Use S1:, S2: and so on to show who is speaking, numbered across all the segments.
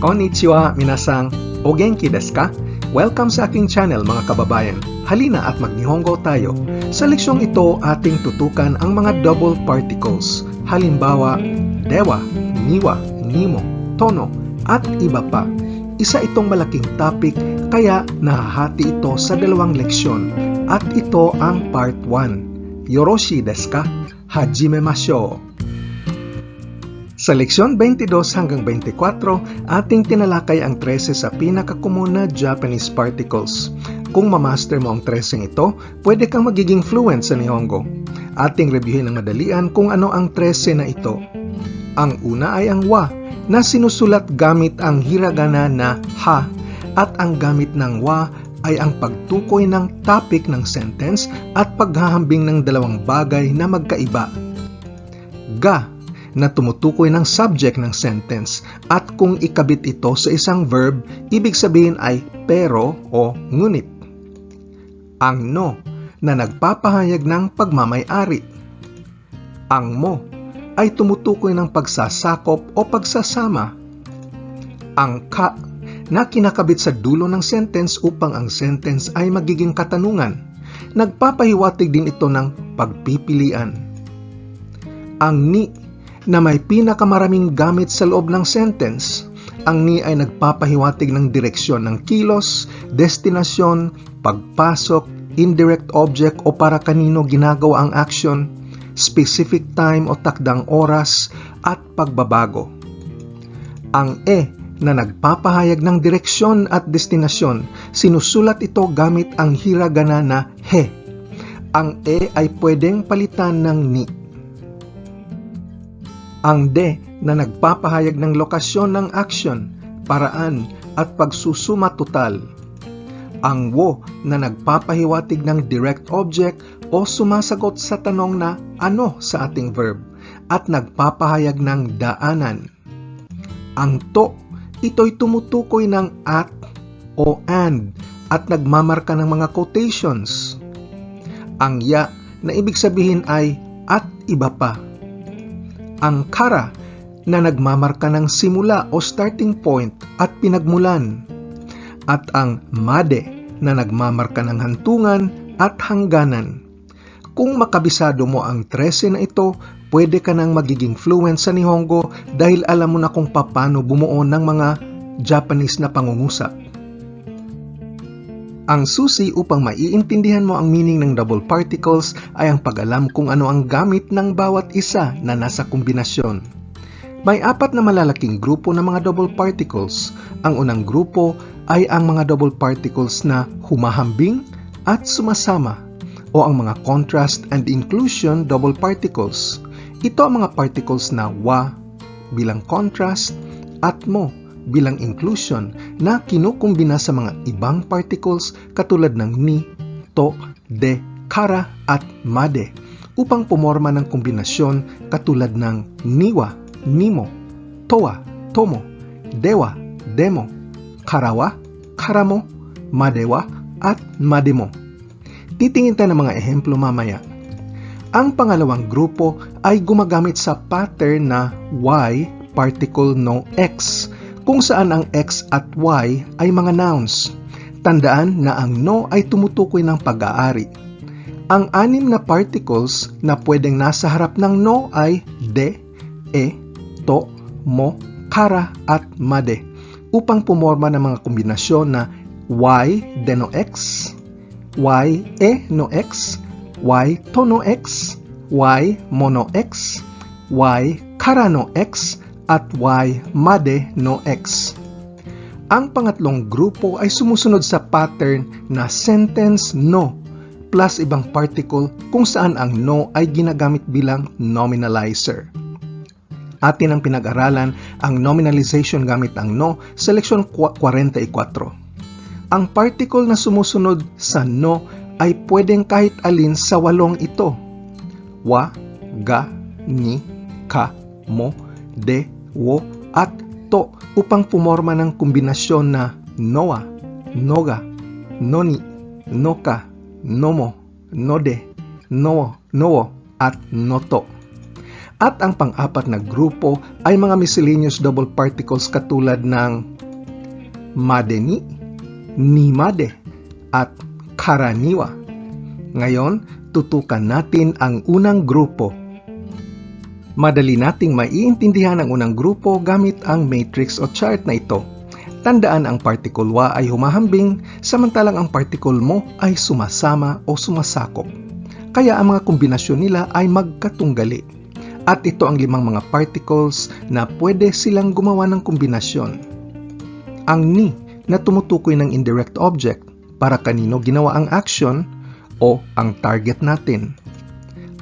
S1: Konnichiwa, minasang, o genki desu ka? Welcome sa aking channel mga kababayan. Halina at mag-Nihongo tayo. Sa leksyong ito, ating tutukan ang mga double particles. Halimbawa, dewa, niwa, nimo, tono, at iba pa. Isa itong malaking topic, kaya nahahati ito sa dalawang leksyon. At ito ang part 1. Yoroshi desu ka? Hajimemashou. Sa leksyon 22 hanggang 24, ating tinalakay ang 13 sa pinakakomon na Japanese particles. Kung mamaster mo ang 13 ito, pwede kang magiging fluent sa Nihongo. Ating reviewin ng madalian kung ano ang 13 na ito. Ang una ay ang wa, na sinusulat gamit ang hiragana na ha, at ang gamit ng wa ay ang pagtukoy ng topic ng sentence at paghahambing ng dalawang bagay na magkaiba. Ga, na tumutukoy ng subject ng sentence, at kung ikabit ito sa isang verb, ibig sabihin ay pero o ngunit. Ang no, na nagpapahayag ng pagmamay-ari. Ang mo, ay tumutukoy ng pagsasakop o pagsasama. Ang ka, na kinakabit sa dulo ng sentence upang ang sentence ay magiging katanungan. Nagpapahiwatig din ito ng pagpipilian. Ang ni, na may pinakamaraming gamit sa loob ng sentence. Ang ni ay nagpapahiwatig ng direksyon ng kilos, destinasyon, pagpasok, indirect object o para kanino ginagawa ang action, specific time o takdang oras, at pagbabago. Ang na nagpapahayag ng direksyon at destinasyon, sinusulat ito gamit ang hiragana na he. Ang ay pwedeng palitan ng ni. Ang de, na nagpapahayag ng lokasyon ng action, paraan, at pagsusuma total. Ang wo, na nagpapahiwatig ng direct object o sumasagot sa tanong na ano sa ating verb, at nagpapahayag ng daanan. Ang to, ito'y tumutukoy ng at o and, at nagmamarka ng mga quotations. Ang ya, na ibig sabihin ay at iba pa. Ang kara, na nagmamarka ng simula o starting point at pinagmulan. At ang made, na nagmamarka ng hantungan at hangganan. Kung makabisado mo ang 13 na ito, pwede ka nang magiging fluent sa Nihongo dahil alam mo na kung paano bumuo ng mga Japanese na pangungusap. Ang susi upang maiintindihan mo ang meaning ng double particles ay ang pag-alam kung ano ang gamit ng bawat isa na nasa kombinasyon. May 4 na malalaking grupo ng mga double particles. Ang unang grupo ay ang mga double particles na humahambing at sumasama, o ang mga contrast and inclusion double particles. Ito ang mga particles na wa bilang contrast at mo bilang inclusion na kinukumbina sa mga ibang particles katulad ng ni, to, de, kara at made upang pumorma ng kombinasyon katulad ng niwa, nimo, towa, tomo, dewa, demo, karawa, karamo, madewa at mademo. Titingin tayo ng mga ehemplo mamaya. Ang pangalawang grupo ay gumagamit sa pattern na y particle no x, kung saan ang x at y ay mga nouns. Tandaan na ang no ay tumutukoy ng pag-aari. Ang 6 na particles na pwedeng nasa harap ng no ay de, to, mo, kara at made upang pumorma ng mga kombinasyon na y de no x, y no x, y to no x, y mono x, y kara no x, at y made no x. Ang pangatlong grupo ay sumusunod sa pattern na sentence no plus ibang particle kung saan ang no ay ginagamit bilang nominalizer. Atin ang pinag-aralan ang nominalization gamit ang no sa leksyon 44. Ang particle na sumusunod sa no ay pwedeng kahit alin sa 8 ito. Wa, ga, ni, ka, mo, de, wo, at to upang pumorma ng kombinasyon na noa, noga, noni, noka, nomo, node, noo, at noto. At ang pang-apat na grupo ay mga miscellaneous double particles katulad ng made ni made, at karaniwa. Ngayon, tutukan natin ang unang grupo. Madali nating maiintindihan ang unang grupo gamit ang matrix o chart na ito. Tandaan, ang particle wa ay humahambing, samantalang ang particle mo ay sumasama o sumasakop. Kaya ang mga kombinasyon nila ay magkatunggali. At ito ang 5 mga particles na pwede silang gumawa ng kombinasyon. Ang ni na tumutukoy ng indirect object, para kanino ginawa ang action o ang target natin.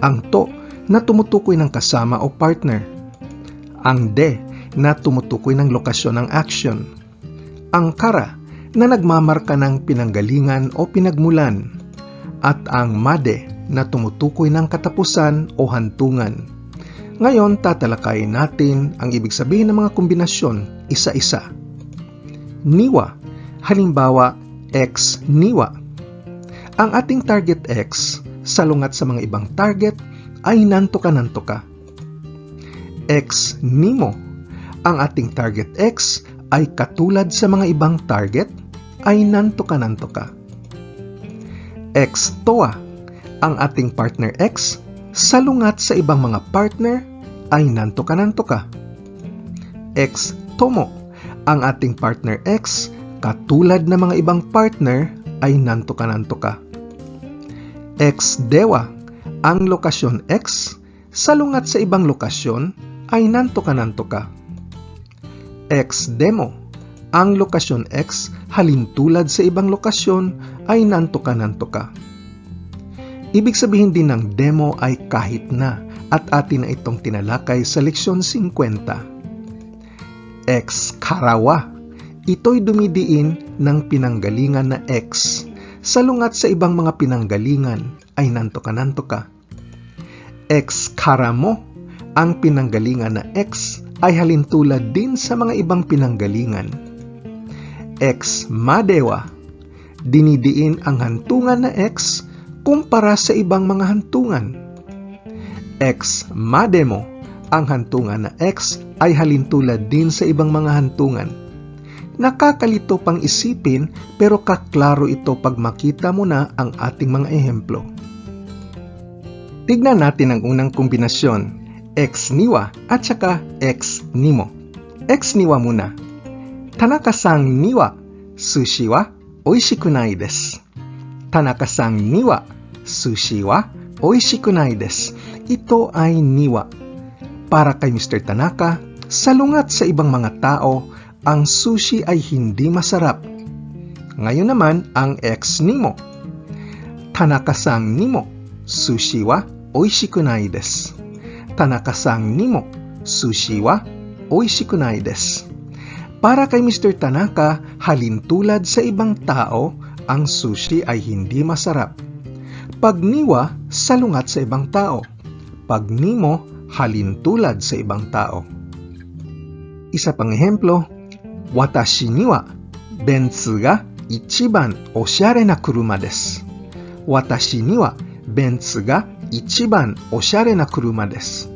S1: Ang to na tumutukoy ng kasama o partner. Ang de na tumutukoy ng lokasyon ng action. Ang kara na nagmamarka ng pinanggalingan o pinagmulan. At ang made na tumutukoy ng katapusan o hantungan. Ngayon, tatalakayin natin ang ibig sabihin ng mga kombinasyon isa-isa. Niwa, halimbawa, X niwa. Ang ating target X, salungat sa mga ibang target, ay nantoka-nantoka. X nimo, ang ating target X ay katulad sa mga ibang target, ay nantoka-nantoka. X toa, ang ating partner X, salungat sa ibang mga partner, ay nantoka-nantoka. X tomo, ang ating partner X, katulad ng mga ibang partner, ay nantoka-nantoka. X dewa, ang lokasyon X, salungat sa ibang lokasyon, ay nantoka-nantoka. X demo, ang lokasyon X, halintulad sa ibang lokasyon, ay nantoka-nantoka. Ibig sabihin din ng demo ay kahit na, at atin na itong tinalakay sa leksyon 50. X karawa, ito'y dumidiin ng pinanggalingan na X, salungat sa ibang mga pinanggalingan, ay nantoka-nantoka. X karamo, ang pinanggalingan na X ay halintulad din sa mga ibang pinanggalingan. X madewa, dinidiin ang hantungan na X kumpara sa ibang mga hantungan. X mademo, ang hantungan na X ay halintulad din sa ibang mga hantungan. Nakakalito pang isipin pero kaklaro ito pag makita mo na ang ating mga ehemplo. Tignan natin ang unang kombinasyon, X niwa at saka X nimo. X niwa muna. Tanaka-san niwa sushi wa oishiku nai desu. Tanaka-san niwa sushi wa oishiku nai desu. Ito ay niwa. Para kay Mr. Tanaka, salungat sa ibang mga tao, ang sushi ay hindi masarap. Ngayon naman ang X nimo. Tanaka-san nimo sushi wa oishiku nai desu. Tanaka-san nimo sushi wa oishiku nai desu. Para kay Mr. Tanaka, halintulad sa ibang tao, ang sushi ay hindi masarap. Pag niwa, salungat sa ibang tao. Pag nimo, halintulad sa ibang tao. Isa pang ehemplo, watashi ni wa bentsu ga ichiban oshare na kuruma desu. Watashi ni wa bentsu ga ichiban oshare na kuruma desu.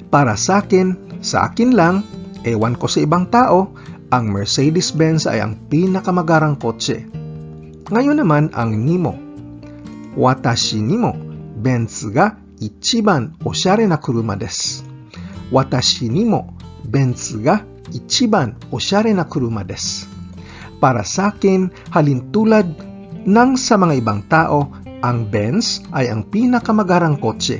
S1: Para sa akin lang, ewan ko sa ibang tao, ang Mercedes-Benz ay ang pinakamagarang kotse. Ngayon naman ang nimo. Watashi ni mo bentsu ga ichiban oshare na kuruma desu. Watashi ni mo bentsu ga ichiban oshare na kuruma desu. Para sa akin, halintulad ng sa mga ibang tao, ang Benz ay ang pinakamagarang kotse.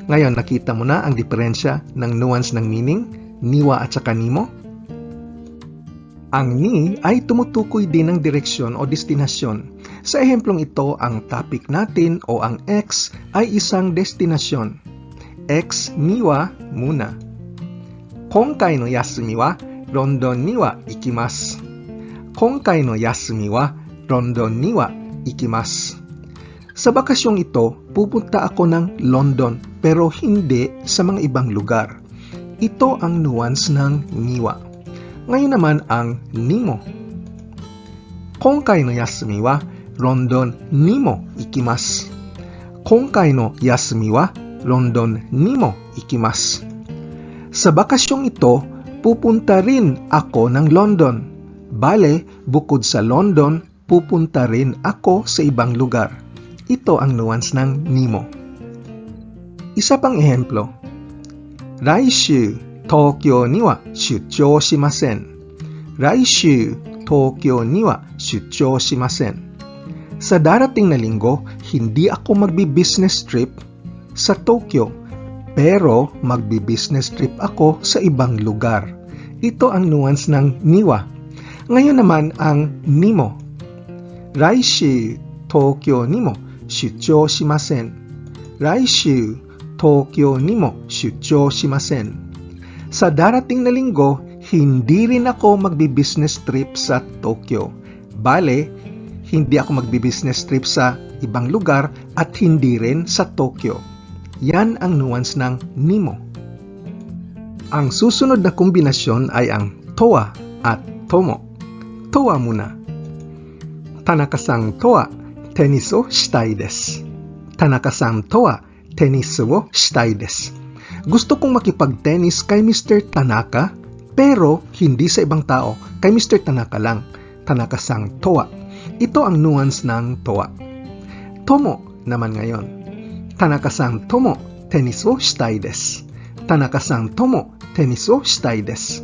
S1: Ngayon, nakita mo na ang diferensya ng nuance ng meaning, niwa at saka nimo? Ang ni ay tumutukoy din ng direksyon o destinasyon. Sa ehemplong ito, ang topic natin o ang X ay isang destinasyon. X niwa muna. Konkai no yasumi wa London ni wa ikimasu. Konkai no yasumi wa London ni wa ikimasu. Sa bakasyong ito, pupunta ako ng London pero hindi sa mga ibang lugar. Ito ang nuance ng niwa. Ngayon naman ang nimo. Konkai no yasumi wa London ni mo ikimasu. Konkai no yasumi wa London ni mo ikimasu. Sa bakasyong ito, pupunta rin ako ng London. Bale, bukod sa London, pupunta rin ako sa ibang lugar. Ito ang nuance ng nimo. Isa pang ehemplo. Raishu, Tokyo ni wa shuchou shimasen. Raishu, Tokyo ni wa shuchou shimasen. Sa darating na linggo, hindi ako magbi-business trip sa Tokyo, pero magbi-business trip ako sa ibang lugar. Ito ang nuance ng niwa. Ngayon naman ang nimo. Raishu, Tokyo ni mo shuchou shimasen. Raishu, Tokyo ni mo shuchou shimasen. Sa darating na linggo, hindi rin ako magbi-business trip sa Tokyo. Bale, hindi ako magbi-business trip sa ibang lugar at hindi rin sa Tokyo. Yan ang nuance ng nimo. Ang susunod na kombinasyon ay ang towa at tomo. Towa muna. Tanaka-san to wa tenis o shitai desu. Tanaka-san to wa tenis o shitai desu. Gusto kong makipag-tennis kay Mr. Tanaka, pero hindi sa ibang tao, kay Mr. Tanaka lang. Tanaka-san to wa. Ito ang nuance ng towa. Tomo naman ngayon. Tanaka-san tomo tenis o shitai desu. Tanaka-san tomo tenis o shitai desu.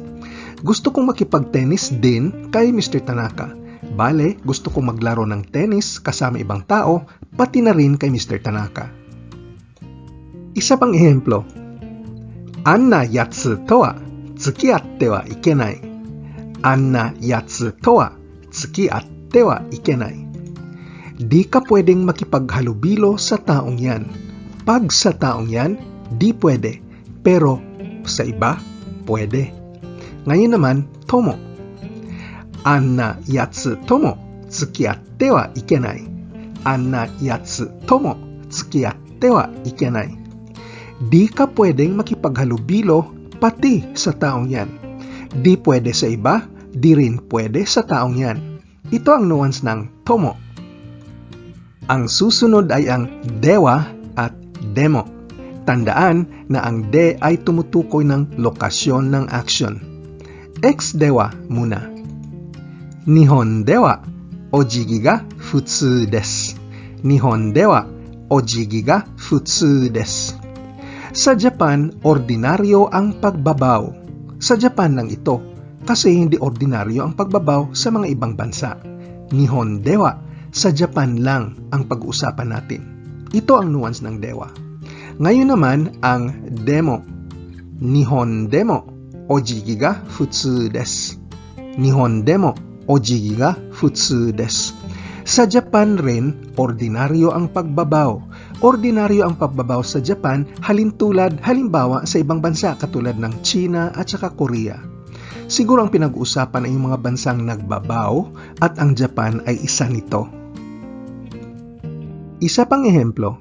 S1: Gusto kong makipag-tennis din kay Mr. Tanaka. Bale, gusto kong maglaro ng tennis kasama ibang tao, pati na rin kay Mr. Tanaka. Isa pang ehemplo. Anna yatsu to wa tsukiatte wa ikenai. Anna yatsu to wa tsukiatte wa ikenai. Di ka pwedeng makipaghalubilo sa taong yan. Pag sa taong yan, di pwede. Pero sa iba, pwede. Ngayon naman, tomo. Anna yatsu to mo tsukiatte wa ikenai. Anna yatsu to mo tsukiatte wa ikenai. Di ka pwedeng makipaghalubilo pati sa taong yan. Di pwede sa iba, di rin pwede sa taong yan. Ito ang nuance ng tomo. Ang susunod ay ang dewa at demo. Tandaan na ang de ay tumutukoy ng lokasyon ng action. Ex-dewa muna. Nihon de wa ojigi ga futsuu desu. Nihon de wa ojigi ga futsuu desu. Sa Japan, ordinaryo ang pagbabaw. Sa Japan lang ito, kasi hindi ordinaryo ang pagbabaw sa mga ibang bansa. Nihon de wa, sa Japan lang ang pag-uusapan natin. Ito ang nuance ng dewa. Ngayon naman ang demo. Nihon de mo ojigi ga futsuu desu. Nihon de mo ojigi ga futsuu desu. Sa Japan rin, ordinaryo ang pagbabaw. Ordinaryo ang pagbabaw sa Japan, halimbawa sa ibang bansa katulad ng China at saka Korea. Siguro ang pinag-uusapan ay yung mga bansang nagbabaw at ang Japan ay isa nito. Isa pang ehemplo.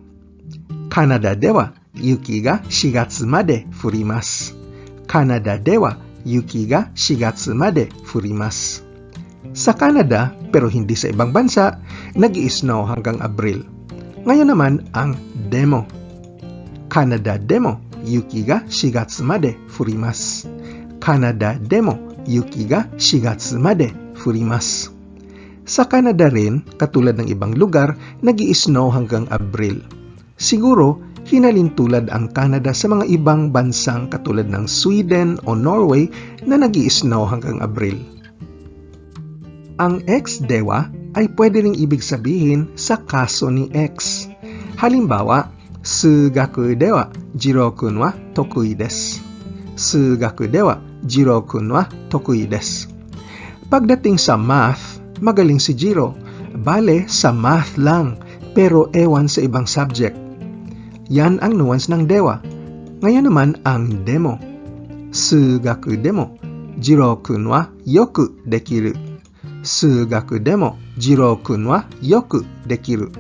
S1: Canada de wa yuki ga 4月まで降ります。Canada de wa yuki ga 4月まで降ります。Sa Canada, pero hindi sa ibang bansa, nag-i-snow hanggang Abril. Ngayon naman ang demo. Canada demo, yuki ga 4月まで降ります。Canada demo, yuki ga 4月まで降ります。Sa Canada rin, katulad ng ibang lugar, nag-i-snow hanggang Abril. Siguro, hinalintulad ang Canada sa mga ibang bansang katulad ng Sweden o Norway na nag-i-snow hanggang Abril. Ang ex-dewa ay pwede ring ibig sabihin sa kaso ni X. Halimbawa, sugaku dewa Jiro-kun wa tokui desu. Sugaku dewa Jiro-kun wa tokui desu. Pagdating sa math, magaling si Jiro. Bale, sa math lang, pero ewan sa ibang subject. Yan ang nuance ng dewa. Ngayon naman ang demo. Sugaku demo Jiro-kun wa yoku dekiru. Sugaku demo Jiro-kun wa yoku dekiru.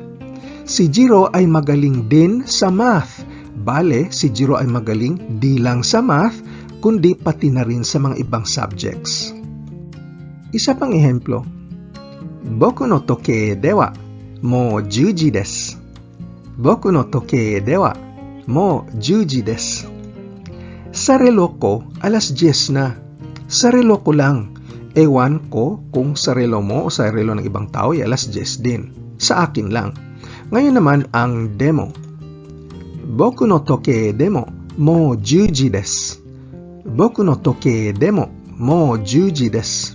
S1: Si Jiro ay magaling din sa math. Bale, si Jiro ay magaling di lang sa math, kundi pati na rin sa mga ibang subjects. Isa pang ehemplo. Boku no tokei de wa mou 10時です。Boku no tokei de wa mou 10時です。Sa relo ko, alas 10 na. Sa relo ko lang. Ewan ko kung sa relo mo o sa relo ng ibang tao ay alas 10 din. Sa akin lang. Ngayon naman ang demo. Boku no tokei demo mou 10 ji desu. Boku no tokei demo mou 10 ji desu.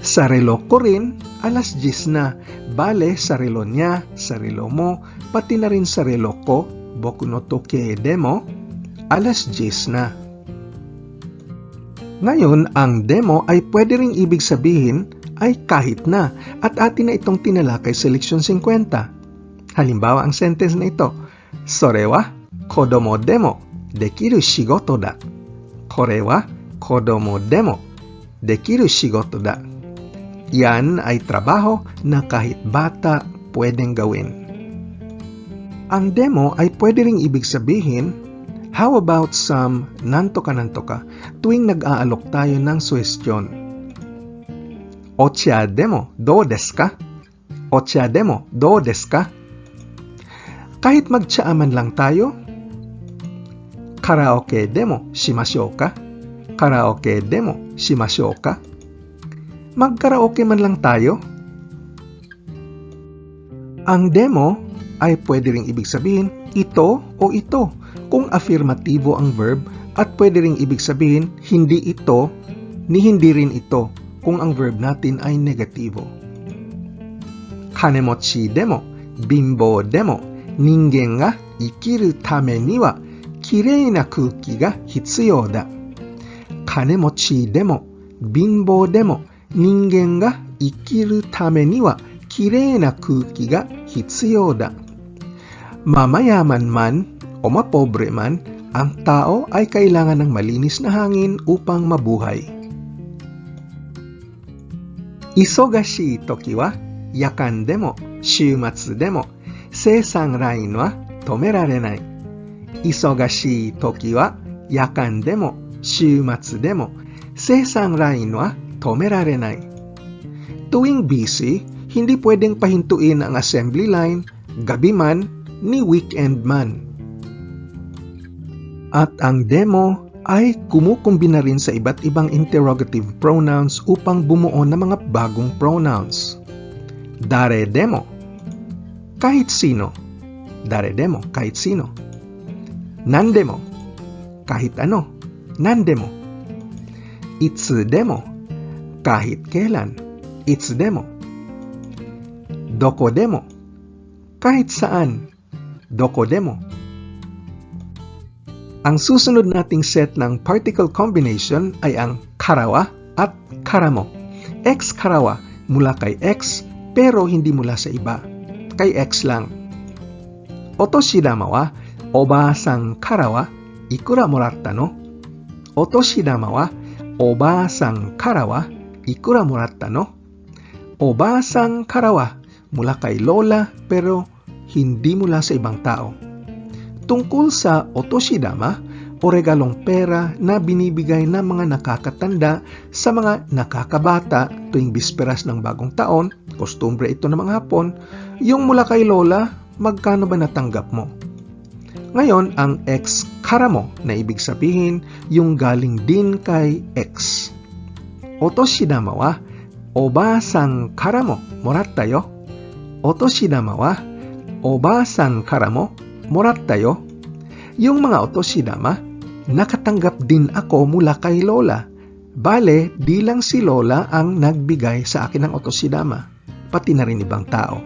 S1: Sa relo ko rin, alas 10 na. Bale, sa relo niya, sa relo mo, pati na rin sa relo ko, boku no tokei demo, alas 10 na. Ngayon, ang demo ay pwede ring ibig sabihin ay kahit na at atin na itong tinalakay sa leksyon 50. Halimbawa ang sentence na ito, Sore wa kodomo demo dekiru shigoto da. Kore wa kodomo demo dekiru shigoto da. Yan ay trabaho na kahit bata pwedeng gawin. Ang demo ay pwede ring ibig sabihin, how about some nantoka tuwing nag-aalok tayo ng suwestyon? Ocha demo dou desu ka? Ocha demo dou desu ka? Kahit magtsaaman lang tayo, karaoke demo shimashou ka? Karaoke demo shimashou ka? Magkaraoke man lang tayo. Ang demo ay pwede ring ibig sabihin ito o ito kung affirmatibo ang verb at pwede ring ibig sabihin hindi ito ni hindi rin ito kung ang verb natin ay negatibo. Kanemochi demo, bimbo demo, ningen ga ikiru tame ni wa kirei na kuki ga hitsuyou da. Kanemochi demo, bimbo demo, ningen ga ikiru tame ni wa kirei na kuki ga hitsuyou da. Mamayaman man o mapobre man, ang tao ay kailangan ng malinis na hangin upang mabuhay. Isogashi toki wa yakan demo, shumatsu demo, seisan lain wa tomerarenai. Isogashi toki wa yakan demo, shumatsu demo, seisan lain wa tomerarenai. Tuwing busy, hindi pwedeng pahintuin ang assembly line, gabi man, ni weekend man. At ang demo ay kumukumbina rin sa iba't ibang interrogative pronouns upang bumuo ng mga bagong pronouns. Dare demo, kahit sino. Dare demo, kahit sino. Nandemo, kahit ano. Nandemo. Itsu demo, kahit kailan. Itsu demo. Doko demo, kahit saan. Doko demo. Ang susunod nating set ng particle combination ay ang karawa at karamo. X karawa mula kay X pero hindi mula sa iba. Kay X lang. Otoshidama wa oba-san kara wa ikura moratta no? Otoshidama wa oba-san kara wa ikura moratta no? Oba-san kara wa mula kay lola pero hindi mula sa ibang tao. Tungkol sa otoshidama o regalong pera na binibigay ng mga nakakatanda sa mga nakakabata tuwing bisperas ng bagong taon, kostumbre ito ng mga Hapon, yung mula kay lola, magkano ba natanggap mo? Ngayon, ang ex karamo na ibig sabihin yung galing din kay ex. Otoshidama wa oba-san kara mo moratta yo. Otoshidama wa oba-san kara mo moratta yo. Yung mga otoshidama, nakatanggap din ako mula kay lola. Bale, di lang si lola ang nagbigay sa akin ng otoshidama, pati na rin ibang tao.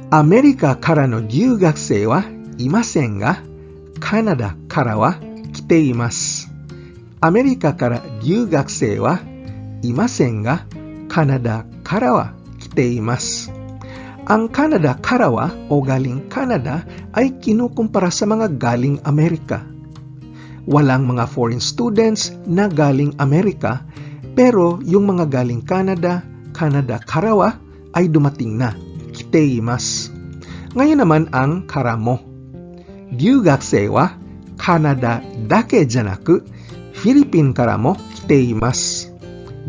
S1: Amerika kara no ryūgakusei wa imasen ga, Canada kara wa kiteimasu. Amerika kara ryūgakusei wa imasen ga, Canada kara wa kiteimasu. Ang Canada karawa o galing Canada ay kinukumpara sa mga galing Amerika. Walang mga foreign students na galing Amerika, pero yung mga galing Canada, Canada karawa ay dumating na, kiteimasu. Ngayon naman ang karamo. Ryūgakusei wa Canada dake janaku, Philippine kara mo kiteimasu.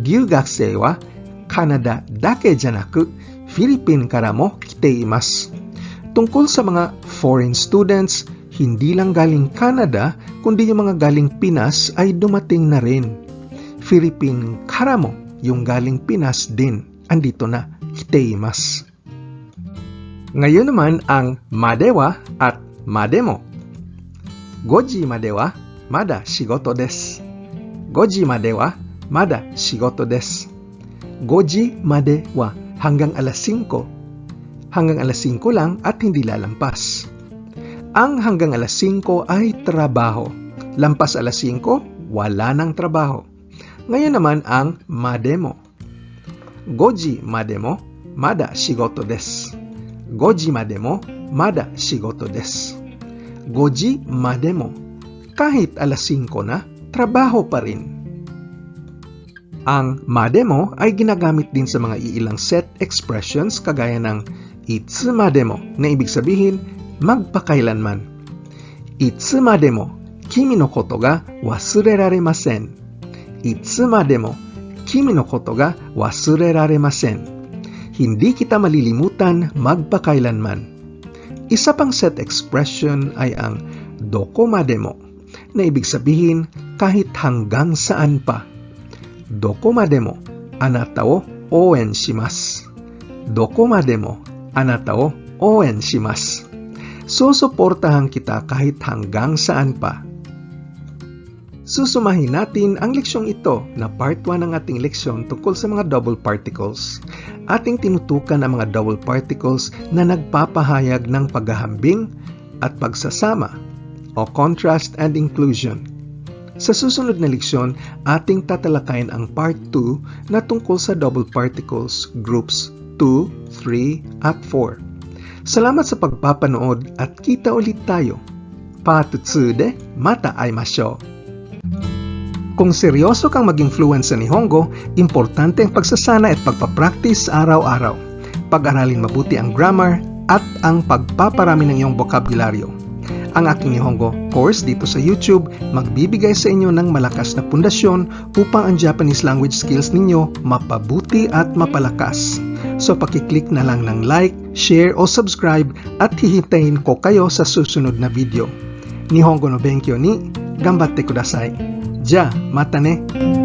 S1: Ryūgakusei wa Canada dake janaku, Philippine kara mo kiteimasu. Tungkol sa mga foreign students, Hindi lang galing Canada, kundi yung mga galing Pinas ay dumating na rin. Philippine karamo, yung galing Pinas din, andito na, hiteimasu. Ngayon naman ang madewa at mademo. 5時まではまだ仕事です。5時まではまだ仕事です。5時まではhanggang alas 5. Hanggang alas 5 lang at hindi lalampas. Ang hanggang alas 5 ay trabaho. Lampas alas 5, wala nang trabaho. Ngayon naman ang mademo. 5時までもまだ仕事です。5時までもまだ仕事です。5時までもkahit alas 5 na, trabaho pa rin. Ang mademo ay ginagamit din sa mga iilang set expressions kagaya ng itsumademo na ibig sabihin magpakailanman. Itsumademo kimi no koto ga wasureraremasen. Itsumademo kimi no koto ga wasureraremasen. Hindi kita malilimutan magpakailanman. Isa pang set expression ay ang dokomademo na ibig sabihin kahit hanggang saan pa. Dokomademo anata wo ouen shimasu. Dokomademo anata wo ouen shimasu. Susuportahan kita kahit hanggang saan pa. Susumahin natin ang leksyong ito na part 1 ng ating leksyon tungkol sa mga double particles. Ating tinutukan ang mga double particles na nagpapahayag ng paghahambing at pagsasama o contrast and inclusion. Sa susunod na leksyon, ating tatalakayin ang part 2 na tungkol sa double particles groups 2, 3, at 4. Salamat sa pagpapanood at kita ulit tayo. Patutsude, mata aimashou. Kung seryoso kang maging fluent sa Nihongo, importante ang pagsasana at pagpapractice araw-araw. Pag-aralin mabuti ang grammar at ang pagpaparami ng iyong bokabularyo. Ang aking Nihongo course dito sa YouTube magbibigay sa inyo ng malakas na pundasyon upang ang Japanese language skills ninyo mapabuti at mapalakas. So pakiclick na lang ng like, share o subscribe at hihintayin ko kayo sa susunod na video. Nihongo no benkyou ni gambatte kudasai. じゃあまたね。